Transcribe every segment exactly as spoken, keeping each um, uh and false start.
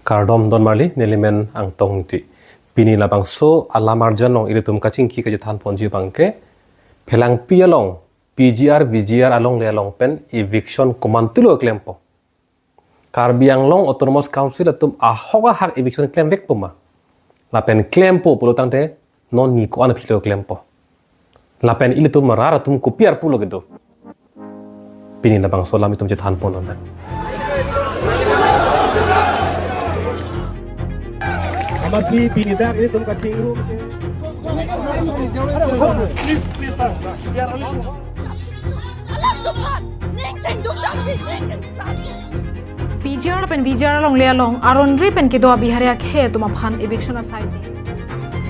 Kardom donmarli, nelimen Angtong Ingti. Pini labangso alam arjan along ilitum kachingki kachethan ponji abangke, Phelangpi along P G R V G R alongle along pen eviction komantulo klempo. Karbi Anglong Autonomous Council atum ahok ahak eviction klemvekpo ma? Lapen klempo pulotangte non ni ko-an aphi lo klempo? Lapen ilitum rat atum kopi arpu lo kedo? Pini labangso alam itum chethan pon nang. Amatsi pini dak ilitum kachingrum. P G R pen V G R alongle along aron ri pen kedo a-Bihari akhei atum aphan eviction asai.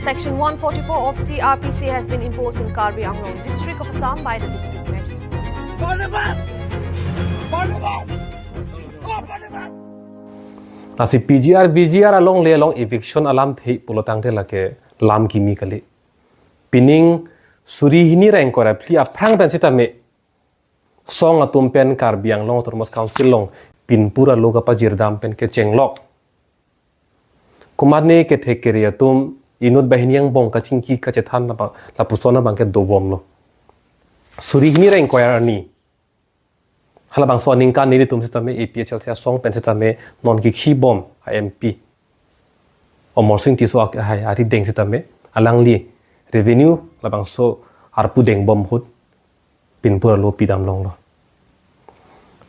Section one forty-four of C R P C has been imposed in Karbi Anglong district of Assam by the district magistrate. Barnabas! Barnabas! Oh, Barnabas! Lasi P G R V G R alongle along eviction alamthe pulotangte lake lam kimi kali. Pining suri hini ra ingkoi ra phli aphrang pen sitame song atum pen Karbi Anglong Autonomous Council along pinpur alo kapajirdam pen kechenglok. Komatne kethek kere atum inut banghini angbong kachingki kachethan lapa- lapuson abangke dobomlo. Suri hini ra ingkoi arni. Halabangso aningkan nelitum sitame A P H L C asong pen sitame non kikhibom a-M P Amarsing Tisso akhei arideng sitame alangli revenue labangso arpu dengbom ahut pinpur alo pidam longlo.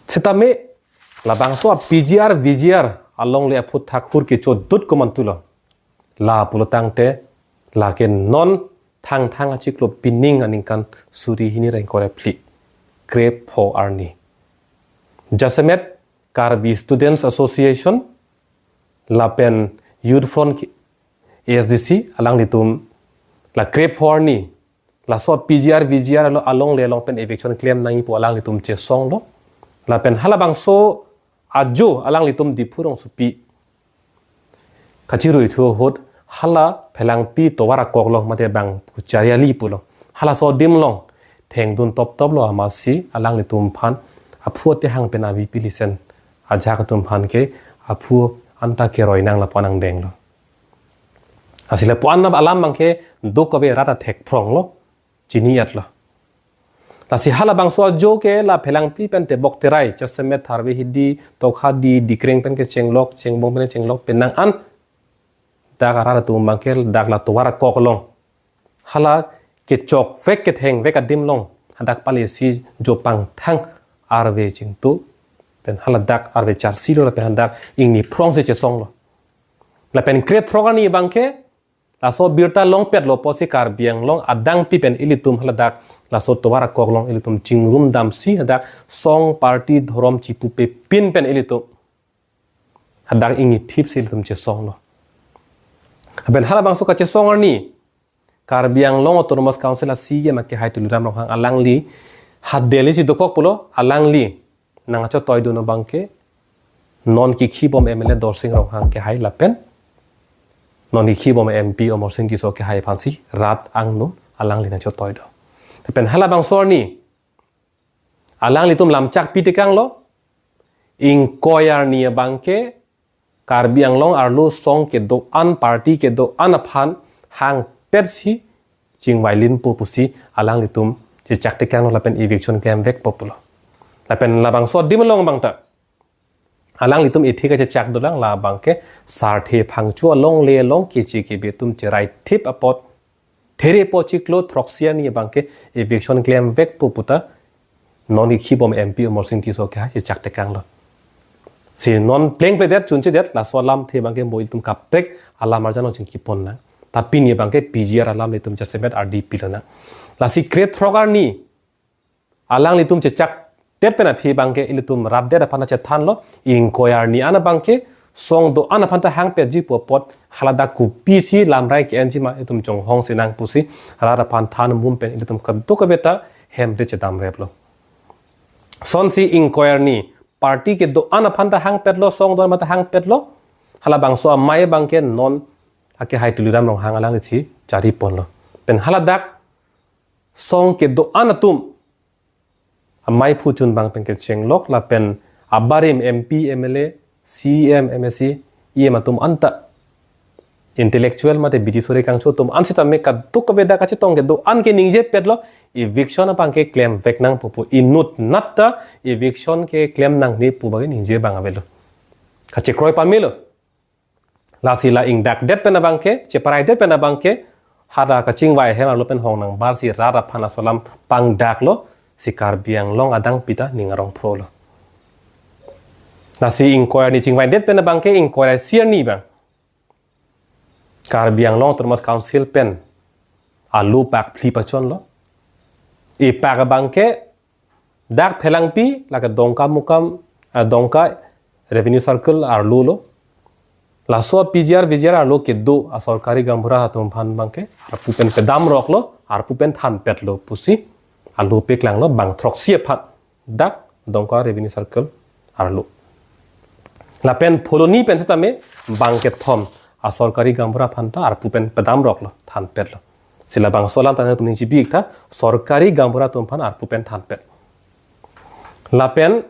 Sitame labangso a-P G R V G R alongle aphuthak hur kechodut komantulo? La pulotangte lake non Thangthang achiklo pining aningkan suri hini ra ingkoi ra phli, krepho arni, jasemet Karbi Students Association lapen Youth Front A S D C alanglitum la krepho arni laso P G R V G R alo alongle along pen eviction klem nangji pu alanglitum chesonglo. Lapen halabangso ajo alanglitum Diphu rongsopi kachiruithu ahut hala Phelangpi tovar akok along mate bang Kuchariali pulo, halaso adim along thengdun toptop lo amatsi alanglitum aphan aphu atehang pen avi pilisen ajak atum aphan ke aphu anta keroi nang lapu-an angdenglo. Lasi lapu-an alam abangke duk kave rat athek phronglo, chini-etlo. Lasi halabangso ajo ke la Phelangpi pen Tebok Terai, jasemet Tharve Hidi, Tokha Di, Dikreng pen kechenglok, Chengbong pen kechenglok penang an dak arat atum abangke dak la tovar akok along hala kechokvek kethengvek adim along hadak pale si jopang thang arve chingtu pen hala dak arve charsi lo lapen hadak ingni phrongsi chesonglo. Lapen krethrok arni abangke laso birta longpetlo pusi Karbi Anglong adangpi pen ilitum haladak laso tovar akok along ilitum chingrum damsi hadak song party dhorom chipupe pin pen ilitum hadak ingni thipsi ilitum chesonglo. Lapen halabangso kachesong arni Karbi Anglong Autonomous Council a-C E M akehai Tuliram Ronghang alangli ha Delhi si dokok pulo, alangli nangchotoidun abangke non kikhibom M L A Dorsing Ronghang kehai lapen non kikhibom M P Amarsing Tisso kehai aphansi rat angno alangli nangchotoido. Lapen halabangso arni alanglitum lamchak pitekanglo, ingkoi arni abangke Karbi Anglong arlo song kedo-an party kedo-an aphan hangpetsi chingvailinpo pusi alanglitum chechaktekanglo lapen eviction klemvekpo pulo. Lapen labangso adim along abangta alanglitum ithik kachechak dolang, labangke Sarthe Phangcho alongle along keche kebe atum cherai thip apot therepo chiklo throksi arni abangke eviction klemvekpo puta non kikhibom M P Amarsing Tisso kehai chechaktekanglo. Si non plengpledet chunchedet laso alamthe abangke mo ilitum kaprek alam arjan along chingkipon nang. Ta pini abangke P G R alam ilitum jasemet ardi pilonang. Lasi krethrok arni alanglitum chechakdet pen aphi abangke ilitum ratdet aphan chethanlo, ingkoi arni an abangke song do-an aphanta hangpetji pu apot haladak kopisi lamrai ke-enji ma itum chonghongsi nang pusi rat aphan than mum pen ilitum kadokaveta hem ri chedamreplo. Sonsi ingkoi arni party kedo-an aphanta hangpetlo, song do-an aphanta hangpetlo, halabangso amei abangke non akehai Tuliram Ronghang alangli si chariponlo. Pen haladak song kedo-an atum amei phu chunbang pen kechenglok lapen abarim M P, M L A, C E M, M A C, E M atum anta intellectual mate bidi sore kangcho atum an sitame kadokave dak kachetong kedo-an ke ningjepetlo, eviction abangke klemvek nangpo pu, inut nat ta eviction keklem nangne pu abangke ningje abang avelo. Kachekroi pamelo. Lasi la ingdakdet pen abangke, cheparaidet pen abangke, hada kachingvai hem arlo pen hong nangbar si rat aphan laso alam pangdaklo, si Karbi Anglong adang pita ning arong phrolo. Lasi ingkoi arni chingvaidet pen abangke ingkoi ra isi arni abang Karbi Anglong Autonomous Council pen alo pak phli pachonlo. Ipak abangke dak Phelangpi, lake Dongkamukam, ah, Dongka Revenue Circle arlo lo. Laso P G R, V G R arlo kedo asorkari gaonbura atum aphan abangke arpu pen pedamroklo, arpu pen thanpetlo pusi alo peklanglo bang throksi aphan dak Dongka Revenue Circle arlo. Lapen Phuloni pen sitame bang kethom asorkari gaonbura aphan ta arpu pen pedamroklo, thanpetlo. Si labangso alam ta nangtum ningjepi-ik tha, sorkari gaonbura atum aphan arpu pen thanpet. Lapen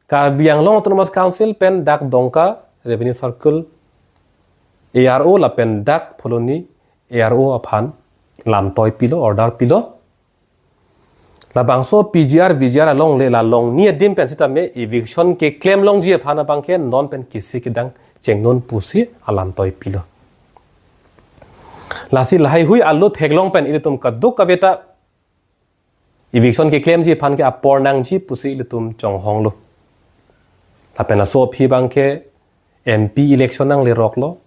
Karbi Anglong Autonomous Council pen dak Dongka Revenue Circle A R O lapen dak Phuloni A R O aphan lamtoi pilo, order pilo. Labangso P G R, V G R alongle la longni adim pen sitame eviction keklem longji aphan abangke non pen kisi kedang chengnon pusi alamtoi pilo. Lasi lahaihui alo theklong pen ilitum kadokave ta eviction keklemji aphan ke apor nangji pusi ilitum chonghonglo. Lapen laso aphi abangke M P election nangleroklo.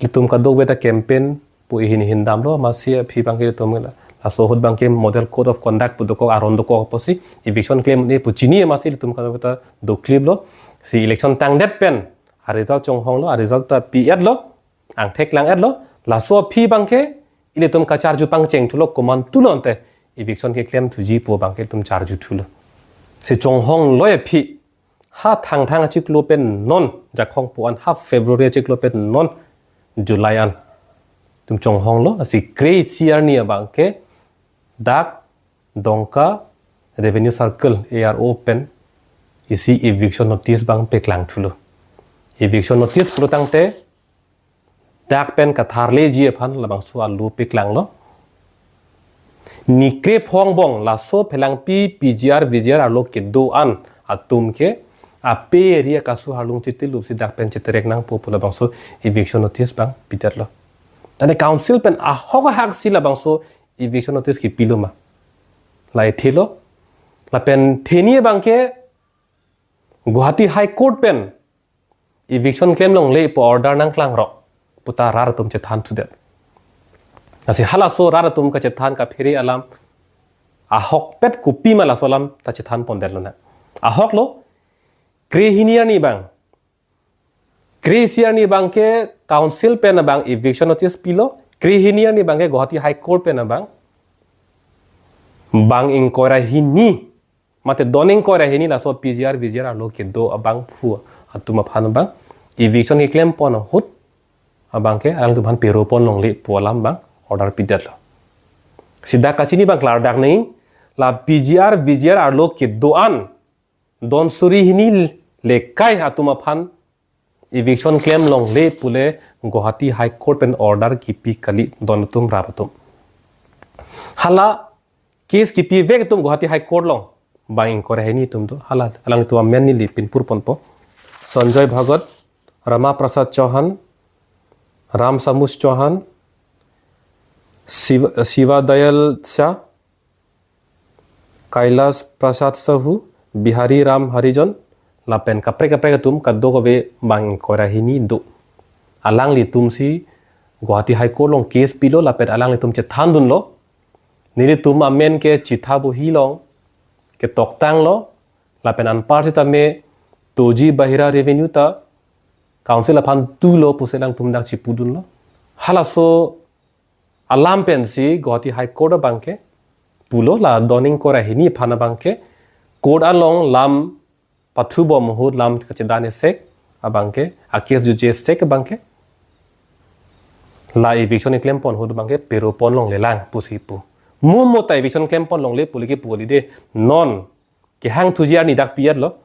Ilitum kadokave ta campaign pu ihin ihin damlo, amatsi aphi abangke ilitum la, laso ahut abangke model code of conduct pu dokok, aron dokok apotsi eviction klem ne pu chini, amatsi ilitum kadokave ta dokliplo. Si election tangdet pen aresult chonghonglo, aresult ta pi-etlo, angthek lang-etlo. Laso aphi abangke ilitum kacharju pangcheng thulo, komantulo ante eviction keklem thuji pu abangke ilitum charju thulo. Si chonghongloi aphi, ha Thangthang achiklo pen non Jakhong pu an, ha February achiklo pen non July an ilitum chonghonglo. Lasi kre-isi arni abangke dak Dongka Revenue Circle A R O pen isi eviction notice abang peklang thulo. Eviction notice pulo tangte dak pen katharleji aphan labangso alo peklanglo. Ni krepho angbong laso Phelangpi P G R V G R arlo kedo-an atum ke ape area kasu harlung chitilup si dak pen cheterek nangpo pu labangso eviction notice abang pidetlo. Ane council pen ahok ahak si labangso eviction notice kipilo ma? Lahai thelo. Lapen theni abangke Guwahati High Court pen eviction klem longle pu order nangklangrok pu ta rat atum chethan thudet. Lasi halaso rat atum kachethan kaphere alam ahokpet kopima, laso alam ta chethan pondetlo na. Ahoklo, kre-hini arni abang, kre-isi arni abangke council pen abang eviction notice pilo, kre-hini arni abangke Guwahati High Court pen abang, bang ingkoi ra hini mate don ingkoi ra hini laso P G R V G R arlo kedo abangphu atum aphan abang eviction keklem pon ahut abangke alangtum aphan pero pon longle pu alam abang order pidetlo. Si dak kachini abang klardak nangji, la P G R V G R arlo kedo-an don suri hini lekai atum aphan eviction klem longle pule Guwahati High Court pen order kipi kali don atum rat atum. Hala case kipivek atum Guwahati High Court along bang ingkoi ra hini atum do. Hala alangtum amen neli pinpur ponpo. Sanjoy Bhagat, Rama Prasad Chauhan, Ram Samus Chauhan, Shiva, Shiva Dayal Shah, Kailash Prasad Sahu, Bihari Ram Harijan, lapen kaprek kaprek atum kadokave bang ingkoi ra hini do. Alanglitum si Guwahati High Court along case pilo lapen alanglitum chethandunlo. Nelitum amen ke chitha bohi along ketoktanglo, lapen anpar sitame Toji Bahira Revenue ta council aphan tulo pusi alangtum dak chipudunlo. Halaso alam pensi Guwahati High Court abangke pulo la don ingkoi ra hini aphan abangke court along lam pathubom ahut, lam kachedan esek abangke, a case juje esek abangke, la eviction keklem pon ahut abangke pero pon longlelang pusi pu. Mo mo ta eviction klem pon longle pule kipu holiday non kehang thuji arni dak pi-etlo.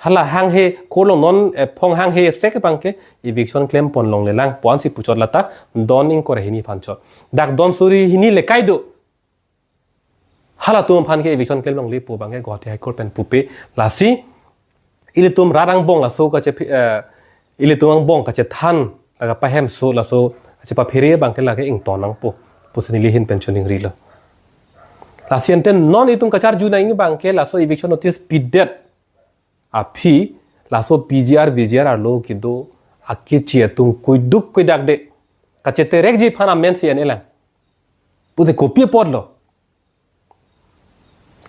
Hala hanghe korlong non, eh, phong hanghe sek abangke eviction klempon longlelang pu ansi puchot lata don ingkoi ra hini aphan chot. Dak don suri hini lekai do. Halatum aphan ke eviction klem longle pu abangke Guwahati High Court pen pupe. Lasi ilitum rat angbong laso kache, eh, ilitum angbong kachethan laga pahemso laso kachepaphere abangke lake ington nangpo pusi neli ahin pen choningrilo. Lasi ante non itum kacharju nangji abangke laso eviction notice pidet aphi laso P G R V G R arlo kedo akechi atum kuiduk kuidakde kacheterekji aphan amen si en-elang. Pute kopi apotlo?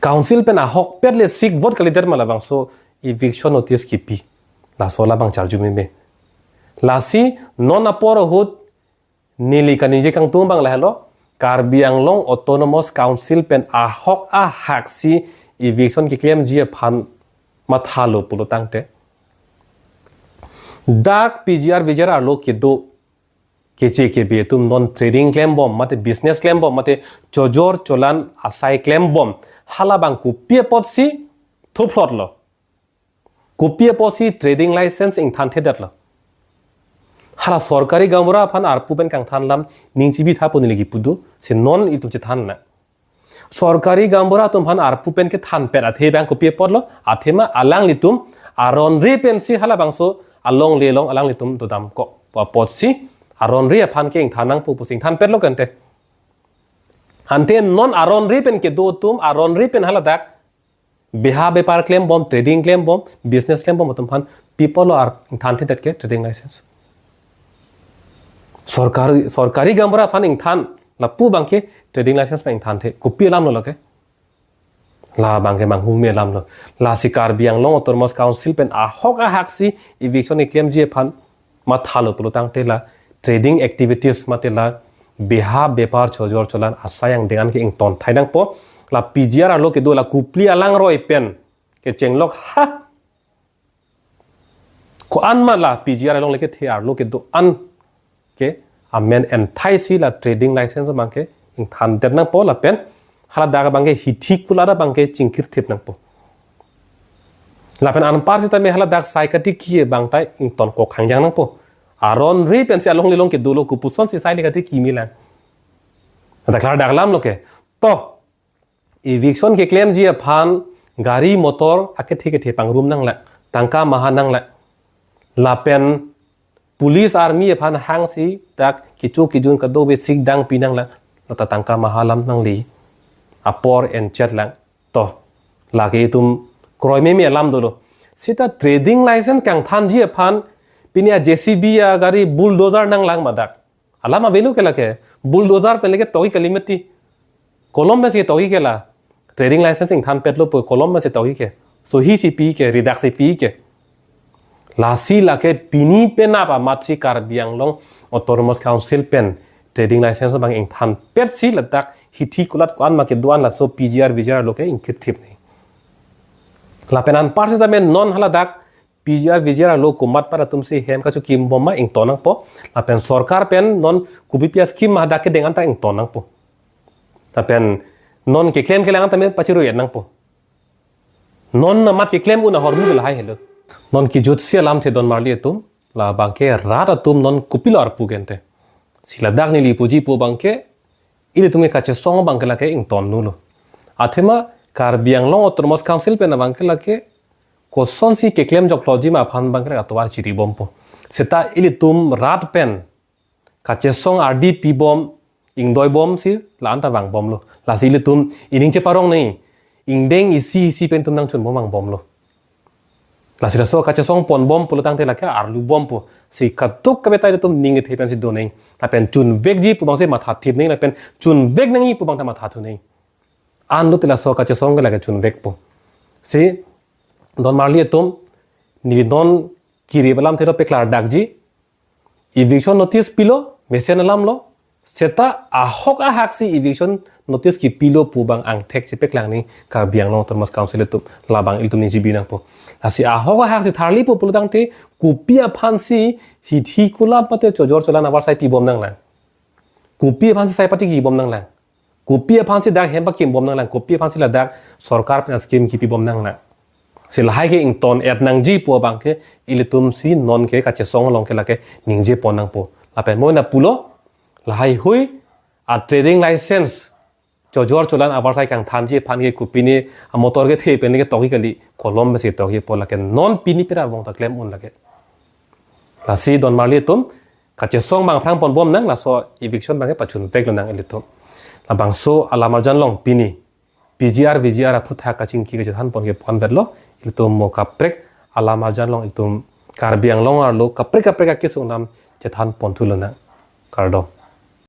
Council pen ahokpet le sik vote kalidet ma labangso eviction notice kipi. Laso labang charju meme. Lasi non apor ahut neli kaningje kangtung abang lahelo, Karbi Anglong Autonomous Council pen ahok ahaksi eviction keklemji aphan mathalo pulo tangte, dak P G R V G R arlo kedo keche kebe atum non trading klembom mate business klembom mate chojor cholan asai klembom, halabang kopi apotsi thuphlotlo? Kopi apotsi trading license ingthanthedetlo? Hala sorkari gaonbura aphan arpu pen kangthan alam ning chibitha pu neli kipu do, si non itum chethan na. Sorkari gaonbura atum aphan arpu pen kethanpet athe abang kopi apotlo? Athema alanglitum aronre pensi halabangso alongle along alanglitum dodamkok pu apotsi aronre aphan ke ingthan nangpo pusi ingthanpetlo kante. Ante non aronre pen kedo atum, aronre pen haladak beha bepar klembom, trading klembom, business klembom atum aphan pi apotlo ar ingthanthedet ke trading license? Sorkari, sorkari gaonbura aphan ingthan lapu abangke trading license abang ingthanthe, kopi alamlo lake? Labangke manghumeme alamlo. Lasi Karbi Anglong Autonomous Council pen ahok ahaksi eviction keklemji aphan mathalo pulo tangte la trading activities mate la beha bepar chojor cholan asai angdeng an ke ingtonthai nangpo. La P G R arlo kedo la Kopili alangroi pen kechenglok ha ko-an ma la P G R alongle kethe arlo kedo an ke amen enthaisi la trading license abangke ingthandet nangpo lapen haladak abangke hithi kulat abangke chingkirthip nangpo. Lapen anpar sitame haladak sai katiki abang ta ingtonkok hangjang nangpo. Aronre pensi alongle along kedolo, kopusonsi sai le katiki melang? Dak klardak alamlo ke. To eviction keklemji aphan gari motor akethe kethe pangrum nanglang, tangka maha nanglang. Lapen police army aphan hangsi dak kecho kejun kadokave sik dang pi nanglang, lata tangka maha alam nangli, apor enchetlang. To lake itum kroimeme alam dolo. Seta trading license kangthanji aphan pini a J C B agari bulldozer nanglang ma dak? Alam avelo ke lake? Bulldozer pen lake togi kali mati. Kolom pensi togi ke la? Trading license ingthanpetlo pu kolom pensi togi ke? Sohi si pi ke, ridak si pi ke? Lasi lake pini penap amatsi Karbi Anglong Autonomous Council pen trading license abang ingthanpetsi ladak hithi kulat ko-an ma kedo-an laso P G R V G R arlo ke ingkirthip nangji. Lapen anpar sitame non haladak P G R V G R arlo komat pada atumsi hem kachokimbom ma ington nangpo. Lapen sorkar pen non kopi pi a-scheme ma hadak kedeng anta ington nangpo. Lapen non keklem kelang anta me pachirui nangpo. Non amat keklem un ahormu ke lahai helo. Non kejutsi alamthe donmarli atum, labangke rat atum non kopilo arpu kente. Si ladak neli puji pu abangke ilitum ke kachesong abangke lake ingtonlo. Athema Karbi Anglong Autonomous Council pen abangke lake kosonsi keklem jokloji ma aphan abangke lake atovar chiribompo. Seta ilitum rat pen kachesong ardi pibom, ingdoibomsi la-an ta vangbomlo. Lasi ilitum ining cheparong nangji, ingdeng isi isi pen itum nangchunbom vangbomlo. Lasi laso kachesong ponbom pulo tangte lake arlubompo. Si kadokave ta ilitum ning kethe pensi do nangji. Lapen chunvekji pu abangsi mathathip nangji, lapen chunvek nangji pu abang ta mathathu nangji. Anlo te laso kachesong ke lake chunvekpo. Si donmarli atum, neli non kiri alamthe lo peklardakji. Eviction notice pilo, mesen alamlo. Seta ahok ahaksi eviction notice kipilo pu abang angthek chepeklang nangji Karbi Anglong Autonomous Council atum, labang ilitum ning chibi nangpo. Lasi ahok ahaksi tharlipo pulo tangte kopi aphansi hithi kulat mate chojor cholan avarsai pibom nanglang? Kopi aphansi sai patikibom nanglang? Kopi aphansi dak hem pakimbom nanglang? Kopi aphansi ladak sorkar pen scheme kipibom nanglang? Si lahai ke ington-et nangji pu abang ke ilitum si non ke kachesong along ke lake ningje pon nangpo. Lapen mo na pulo, lahai hui a trading license chojor cholan avarsai kangthanji aphan ke kopine a motor kethe pen ke tokji kali, kolom si tokji pu lake non pini pera bong ta klem un lake. Lasi don marli atum kachesong abang aphrang pon bom nang, laso eviction abang ke pachun vek lo nang ilitum. Labangso alam arjan along pini P G R, V G R aphuthak kachingki kachethan pon ke pon vetlo, ilitum mo kaprek alam arjan along ilitum Karbi Anglong arlo kaprek kaprek akesung alam chethan pon thu lo nang. Kardom.